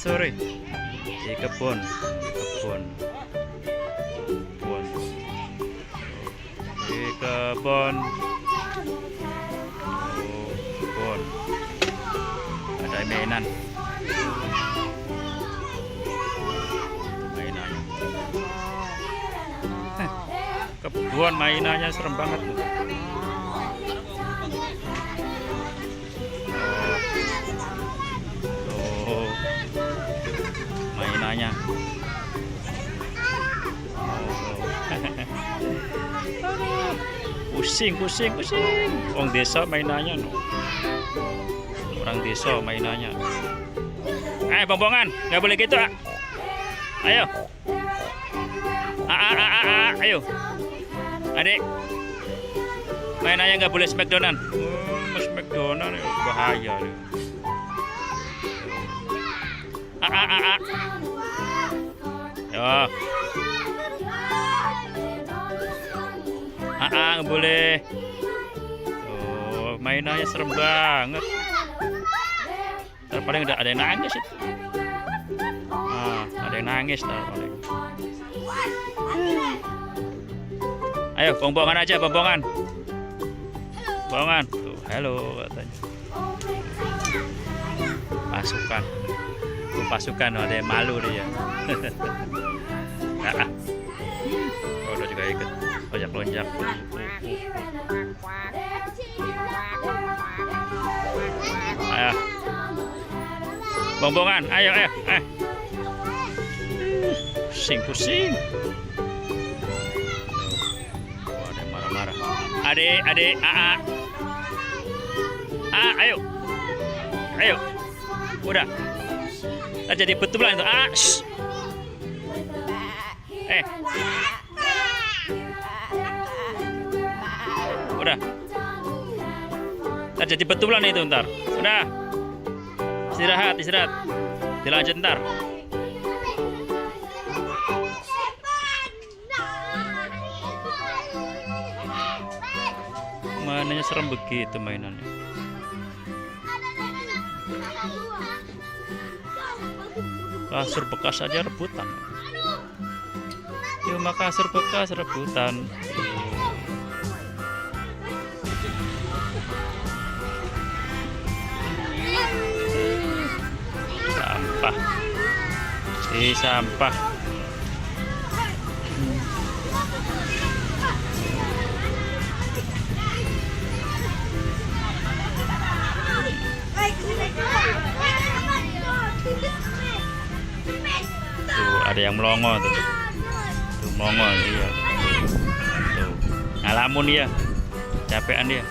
sore di kebun, kebun, di kebun, kebun. Ada mainan, mainannya. Kebun mainannya serem banget. Mainannya pusing orang desa mainannya orang desa mainannya. Bongbongan nggak boleh gitu. Ayo ayo adik, mainannya nggak boleh smackdownan. Smackdownan bahaya. Yo. Nggak boleh. Oh, mainannya serem banget. Paling ada yang nangis itu. Ada yang nangis paling. Ayo, bongbongan aja, bongbongan. Bongbongan. Tuh, halo katanya. Pasukan. Pasukan ada yang malu dia. Udah juga ikut lonjak-lonjak. Ayo, bongbongan, ayo. Pusing. Oh, ada yang marah-marah. Adik, ayo. Udah. Jadi betulan itu. Udah. Jadi betulan itu ntar. Udah. Istirahat. Dilanjut ntar. Mainannya serem begitu mainannya. Kasur bekas aja rebutan. Cuma kasur bekas rebutan. Sampah. Sampah. Tuh, ada yang melongo tuh. Tuh melongo dia. Tuh, ngalamun dia. Capean dia.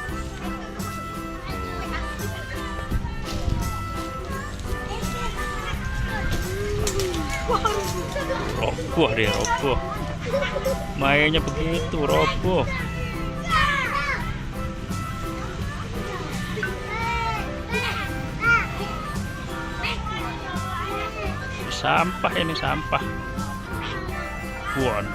Roboh dia, roboh. Mainnya begitu, roboh. Sampah ini, sampah. Buan.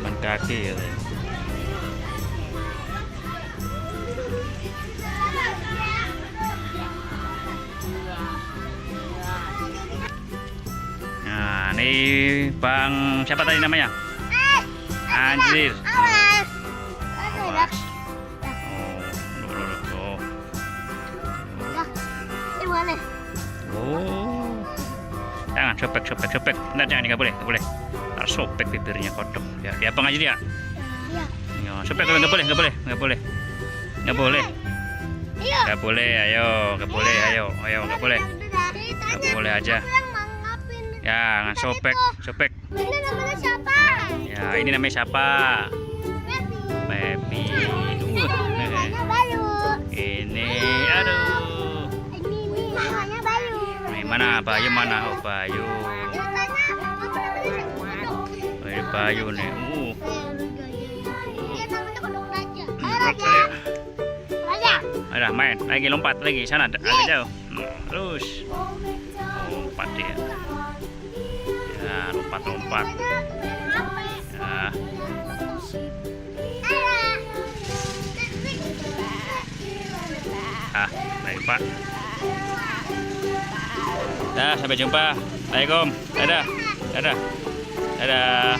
Main kaki ya. Nah, ini Bang siapa tadi namanya? Anjir. Oh. Jangan sobek. Bentar, jangan, nggak boleh. Ntar sobek bibirnya kodok. Ya, dia apa aja dia? Iya. Sobek nggak boleh. Ayo, nggak boleh aja. Ya, nggak sobek. Ini namanya siapa? Ya, ini namanya siapa? Baby. Namanya Bayu. Ini, aduh. Ini namanya Bayu. Ini mana? Bayu mana? Oh, Bayu. Ini Bayu nih. Dia namanya Kodok Raja. Ada main lagi, lompat lagi sana agak jauh. Terus lompat dia. Ya. Nah, lompat-lompat. Nah, baik Pak. Dah, sampai jumpa. Assalamualaikum. Dadah. Dadah. Dadah.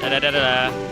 Dadah, dadah, dadah.